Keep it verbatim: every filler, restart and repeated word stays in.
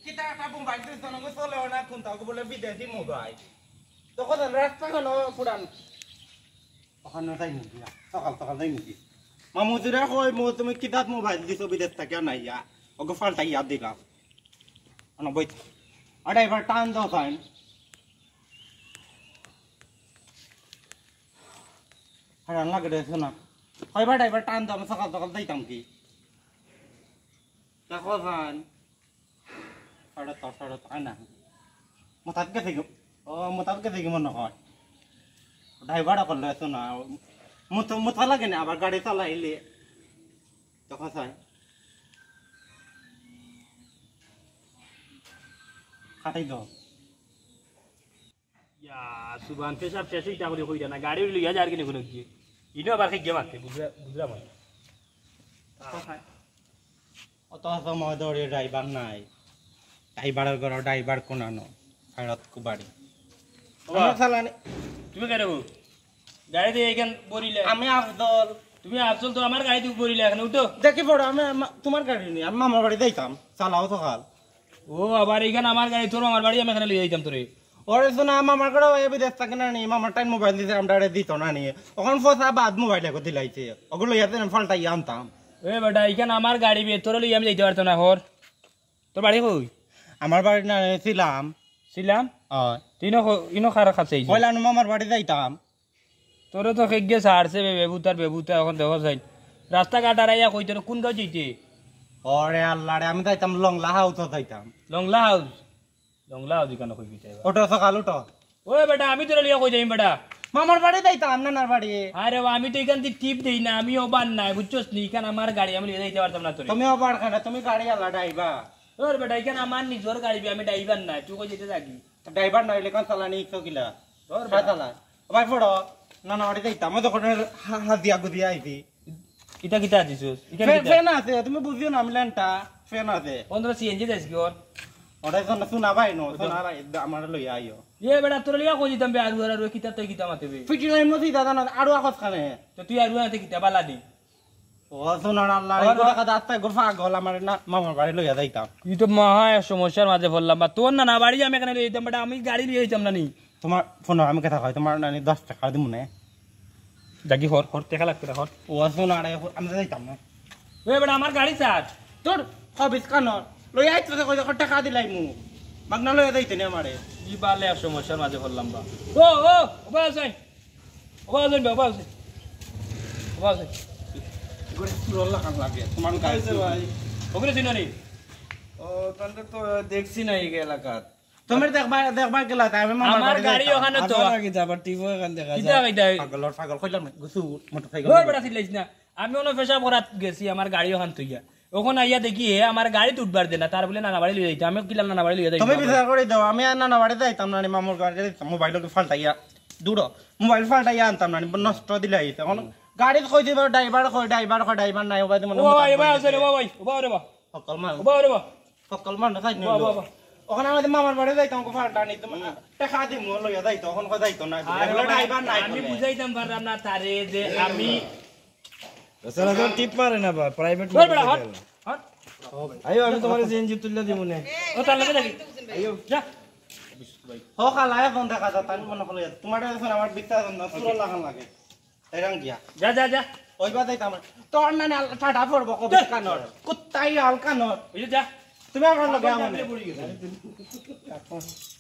কিতা একটা মোবাইল দিছ না গো, চলেও না, কোনটা গো বলে বিদেশি মোবাইল। তখন রাস্তা কেন পুরান? ওখানে যাই মুখি, সকাল সকাল যাই মুখি। মামুজিরে কই, "মো, তুমি কিতাত মোবাইল দিছো বিদেশ থাকি আনাইয়া?" ওগো ফাল্টাইয়া দিলাম। অনো বই। আরে এবার টান দাও, টান। হারান লাগে রে, শোনা। কয়বার ড্রাইভার টান দাও, আমি সকাল সকাল যাইতাম কি? দেখো, টান। সাড়ে তো, সাড়ে তো, আয় না। মোতাত গেছে কি? ও, মোতাত গেছে কি মনে হয়? ড্রাইভার করলে, শোনা। মতো, মতো লাগে না, আবার গাড়ি চালাইলে। দেখো, টান। কাটাই দাও। ইয়া, সুবহান, পেশাব শেষ অইতা করি কইরা না, গাড়ি লইয়া যার কিনে কোনো গিয়ে। ইনো আবার খেয়ে মারতে, বুঝরা-, বুঝরা মানে। অত সময় ধরে ড্রাইভার নাই। ড্রাইভারের ঘরে ড্রাইভার কোনানো? ফেরত কুবাড়ি। বাবা, আমার চালানি। তুমি কেন গো? গাড়ি দিয়ে এখান বরিলে। আমি আফজল। তুমি আফজল তো আমার গাড়ি দিয়ে বরিলে, এখানে উঠো। দেখি পড়ো, আমি আমা-, তোমার গাড়ি নিয়ে আমি মামার বাড়ি যাইতাম। চালাও তো খাল। ও, আবার এইখান আমার গাড়ি, তোর মামার বাড়ি, আমি এখানে লইয়া যাইতাম তোরে। ওরে শোনা, মামার ঘরে ওই বিদেশ থাকে না নি, মামার টাইম মোবাইল দিছে, আমরা আরে দিত না নি। ওখান ফসা বাদ মোবাইল এগো দিলাইছে, ওগুলো লইয়া দিলাম, ফাল্টাইয়া আনতাম। এ বেটা, এইখান আমার গাড়ি বে, তোরে লইয়া আমি যাইতে পারতাম না, হর। তোর বাড়ি কই? আমার বাড়ি না, ছিলাম। ছিলাম? হয়। তুই ইনো খ-, ইনো খার কাছে আইছিস? কইলাম মামার বাড়ি যাইতাম। তোরে তো খেগে ছাড়ছে বে, বেবুতার বেবুতা, এখন দেখো চাই। রাস্তাঘাট আর আইয়া কই তোরে কোন গাঁও যাইতে? ওরে আল্লাহ রে, আমি যাইতাম লংলা হাউস যাইতাম। লংলা হাউস? লংলা হাউস এখানে কই পিছে? ওঠো সকাল উঠো। ওই বেটা, আমি তোরে লইয়া কই যাইম বেটা? মামার বাড়ি যাইতাম, নানার বাড়ি। আরে বা, আমি তো এখান থেকে টিপ দেই না, আমি ওবার নাই, বুঝছস নি? এখান আমার গাড়ি, আমি লইয়া যাইতে পারতাম না তোরে। তুমি ওবার কেন? তুমি গাড়ি আলা ড্রাইভার। ওর বেটা, এখান আমার নিজর গাড়ি, আমি ড্রাইভার নাই, তুই কই যেতে থাকি? ড্রাইভার না হইলে কোন চালানি ইচ্ছা কিলা? তোর হ্যাঁ, বেটা। চালা। ও ভাই, পড়ো। না, না, ওটা যাইতাম। আমি তো কোনো হা-, হাজিয়া গুজিয়া আইছি। ইটা কিতা দিছস? ইটা ফ্যান, কিতা? ফ্যান আছে, তুমি বুঝিও না, আমি লেনটা। ফ্যান আছে। পনেরো সিএনজি দেস কি ওর? ওটা শোনা, শোনা ভাই, নো, ওটা শোনা ভাই, আমার লইয়া আইও। এ বেটা, তোর লিয়া কই দিতাম বে, আরু, আরু, আরু, কিতা তুই কিতা মাতে বে? ফিটি লাইন মধ্যে দাদা না, আরু আখস খানে। তো তুই আরু আনতে কিতা বালা দি? ও সোনার আল্লাহ রে, আর গোটা কাদা আস্তা গো পাগল, আমার না মামার বাড়ি লইয়া যাইতাম। ই তো মহা এক সমস্যার মাঝে পড়লাম, বা তোর নানা বাড়ি আমি এখানে লইয়া যাইতাম, বেটা আমি গাড়ি লইয়া যাইতাম না নি। তোমার ফোন আমি কথা কই, তোমার নানি দশ টাকা দিমু নে। যাগি হর, হর, টেকা লাগতো না, হর। ও সোনার, আমি তো যাইতাম না। ওই বেটা আমার গাড়ি ছাড়। তোর হবিস কানর, লইয়া আইতে তো কই, কত টাকা দিলাইমু। মাগনা লইয়া যাইতে নে আমারে। ই বালে এক সমস্যার মাঝে পড়লাম বা। ও, ও, ও বা আছে। ওবা আছেন, ওবা আছেন। ওবা আছেন। করে পুরো লাখান লাগে। তোমার গাড়ি আছে ভাই। ওগুলো চিনো নি? ও, তাহলে তো দেখছি না এই এলাকাত। তুমি দেখবা, দেখবা গেলা, তাই আমি মামার আমার বাড়ি গাড়ি যাইতাম। ওখানে তো। আবার আগে যাবার টিভি ওখান দেখা কিতা যায়। কিতা? পাগল, পাগল, কইলাম না, গুছু, মোটরসাইকেল ওই নিয়ে। বেটা, চিল্লাইস না। আমি অনো পেশাব করাত গেছি, আমার গাড়ি ওখান থইয়া। ওখান আইয়া দেখি, হে আমার গাড়িত উঠবার দে না, তার বলে নানা বাড়ি লইয়া যাইতাম। আমি কিলাম নানা বাড়ি লইয়া যাইতাম। তুমি বিচার করে দাও, আমি আর নানা বাড়ি যাইতাম না, আমি মামুর গাড়ি যাইতাম, মোবাইল ওকে ফাল্টাইয়া। দূর, মোবাইল ফাল্টাইয়া আনতাম না, নষ্ট দিলে আইতে। এখন গাড়িত কই দিবা, ড্রাইভার কই, ড্রাইভার কই, ড্রাইভার নাই, ওবায়দি মনে ও হয় ভাই, মোবাইল ভাই, আছে রে, দিছে। ও ভাই, ও ভাই রে বা। সকল মানুষ। ও ভাই রে বা। সকল মানুষ খাই ও নিল। বাবা। ওখানে আমাদের মামার বাড়ি যাইতাম, ওকে ফাল্টা নিতাম। হুম। টাকা দিমু, লইয়া যাইতো, এখন কই যাইতো না। আরে এগুলো বাবা, ড্রাইভার নাই আমি বলে। বুঝাইতাম পারলাম না তারে যে আমি সচরাচর টিপ মারে না বা, প্রাইভেট বল বেটা, মোটরসাইকেল। Hot, hot. আইও, আমি তোমার সিএনজি তুলিয়া দিমু নে। ও, তার লগে যাবি? আইও। যা। হ, খালা, এখন দেখা যাক, আমি মনে করলে তোমার কাছে আমার বিশ্বাস না, পুরো লাগান লাগে। তাই রাং গিয়া। যা, যা, যা। ওই বাদে তো আমার, তোর নানি আল-, ঠাডা পড়বো, কবি যা। কানর। কুত্তাই আল কানর। ওই যে যা। তুমি আমার লগে আমার পড়ে গেছে।